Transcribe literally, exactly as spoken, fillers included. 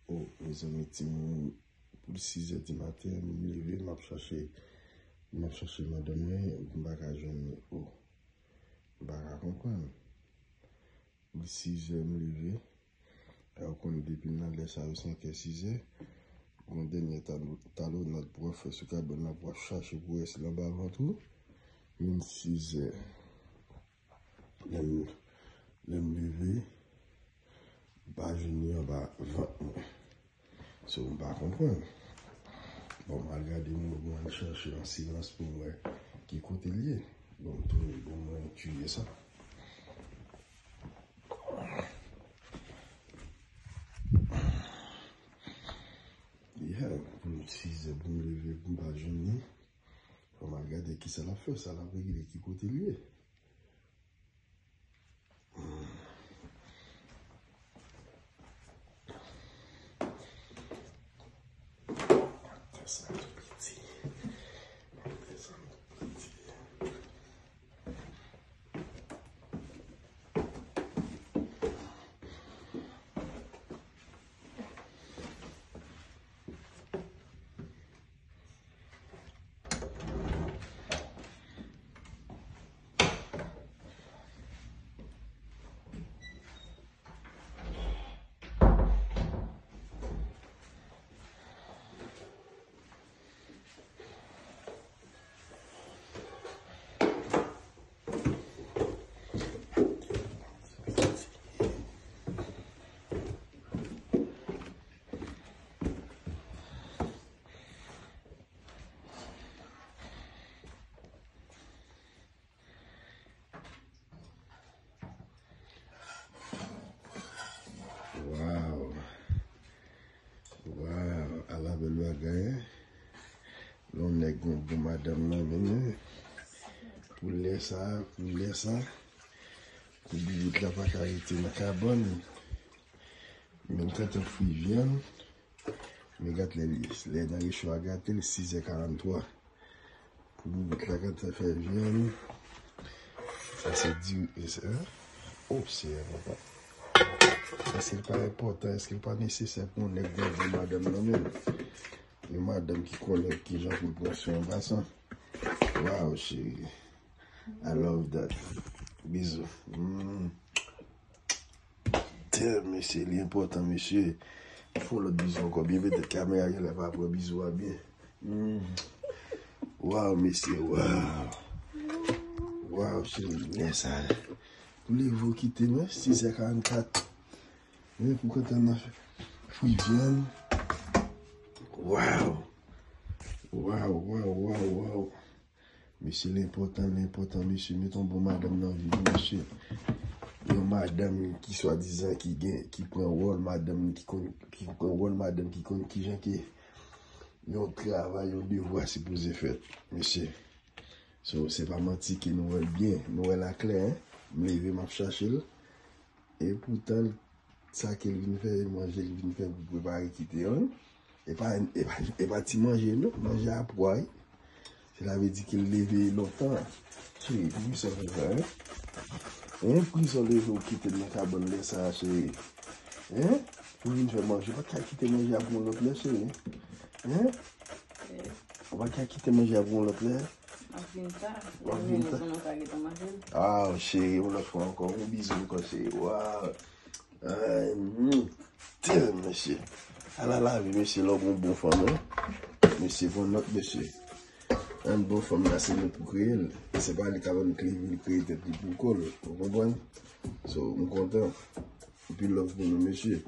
O, mezanmi, timoun, pou l sizè di maten, m leve, m ap chache, m ap chache madanm mwen, m pa ka jwenn li. O, m pa ka konprann. Pou l sizè, m leve. A, ou konnen depi nan lè sa yo, senkè, sizè, gon dènye talo-, talonnad pou w ap fè sou kabann nan, pou w ap chache pou w wè si l anba vant ou. Menm sizè. Lè m, lè m leve, m pa jwenn li anba vant mwen. So, m pa konprann. Bon, m al gade, m, m al chèche an silans pou m wè ki kote l ye. Bon, m tounen, bon, mwen tiye sa. Yeah, pou m sizè, pou m leve, pou m pa jwenn li. Fò m al gade kisa l ap fè, sa l ap regle, ki kote l ye. Waw. Waw. Ala bèl bagay, hein? Lè yon nèg gon bon madanm nan men, hein? Pou lè sa, pou lè sa, pou boubout la pa ka rete nan kabann. Menm kantan fri vyann. Men gad lè l ye. Lè nan recho a gate l, sizè karanntwa. Pou boubout la kantan fè vyann. Sa se di, e se, hein? O, Seyè, papa. Èske l pa enpòtan? Èske l pa nesesè pou yon nèg gen yon bon madanm nan men l? Yon madanm ki konnen kijan pou l pran swen yon gason. Waw, cheri. I love that. Bizou. Mm. Damn, mesye, li enpòtan, mesye. Fè yon lòt bizou ankò. Byen, petèt kamera genlè pa pran bizou a byen. Mm. Waw, mesye, waw. Waw, cheri, men sa. Pou leve w kite m, sizè karannkat. Men pou kantan nan fri vyann. Waw. Waw, waw, waw, waw. Mesye, l enpòtan, l enpòtan, mesye. Met yon bon madanm nan vi nou, mesye. Yon madanm ki swadizan ki gen, ki pran wòl madanm ki konn, ki pran wòl madanm ki konn kijan ke yon travay, yon devwa sipoze fèt, mesye. So, se pa manti ke nou wè l byen, nou wè l aklè, hein. M leve, m ap chache l. E poutan, sa ke l vin fè, manje l vin fè pou prepare kite yo, wi. E pa, e pa, e pa ti manje, non. Manje a pwa, wi. Sela vle di ke l leve lontan. Cheri, poukisa w fè sa, hein? Hein? Poukisa w leve w kite m nan kabann lè sa a, cheri? Hein? Pou vin fè manje. Ou pa t ka kite manje a pou yon lòt lè, cheri? Hein? Ou pa t ka kite manje a pou yon lòt lè? M ap vin ta. W ap vin ta? Pou nou ka gentan manje l. Ah, cheri, yon lòt fwa ankò. Yon bizou ankò, cheri. Waw. Ay, mm. Damn, mesye. Ala lavi, mesye, lè w gon bon fanm, hein? Mesye, pran nòt, mesye. Yon bon fanm la, se nou pou kreye l. Se pa li k ap annik leve, li kreye tèt li pou kò l. Ou konprann? So, m kontan. Anpil love pou nou, mesye.